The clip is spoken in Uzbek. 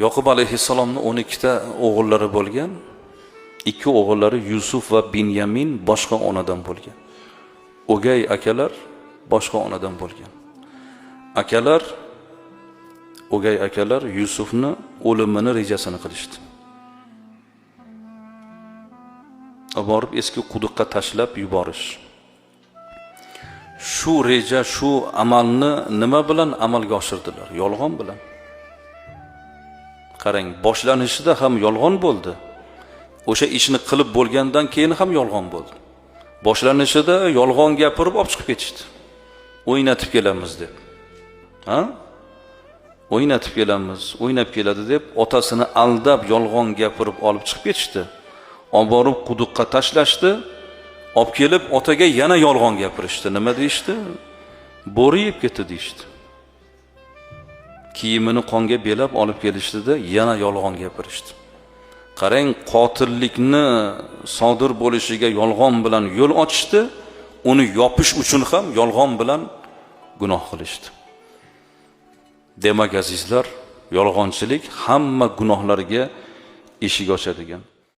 Yoqub alayhissalomni 12 ta o'g'illari bo'lgan. Ikki o'g'illari Yusuf va Binyamin boshqa onadan bo'lgan. O'gay akalar boshqa onadan bo'lgan. Akalar, o'gay akalar Yusufni o'limini rejasini qilishdi. Borib eski quduqqa tashlab yuborish. Shu reja, shu amalni nima bilan amalga oshirdilar? Yolg'on bilan. Qarang, boshlanishida ham yolg'on bo'ldi. O'sha ishni qilib bo'lgandan keyin ham yolg'on bo'ldi. Boshlanishida yolg'on gapirib olib chiqib ketishdi. O'ynatib kelamiz deb. Ha? O'ynatib kelamiz, o'ynab keladi deb otasini aldab yolg'on gapirib olib chiqib ketishdi. Olib borib quduqqa tashlashdi. Olib kelib otaga yana yolg'on gapirishdi. Nima deyishdi? Bo'ri yeb ketdi deyishdi. Kiyimini qonga belab olib kelishdida yana yolg'on gapirishdi. Qarang, qotillikni sodir bo'lishiga yolg'on bilan yo'l ochishdi, uni yopish uchun ham yolg'on bilan gunoh qilishdi. Demak, azizlar, yolg'onchilik hamma gunohlarga eshik ochadigan.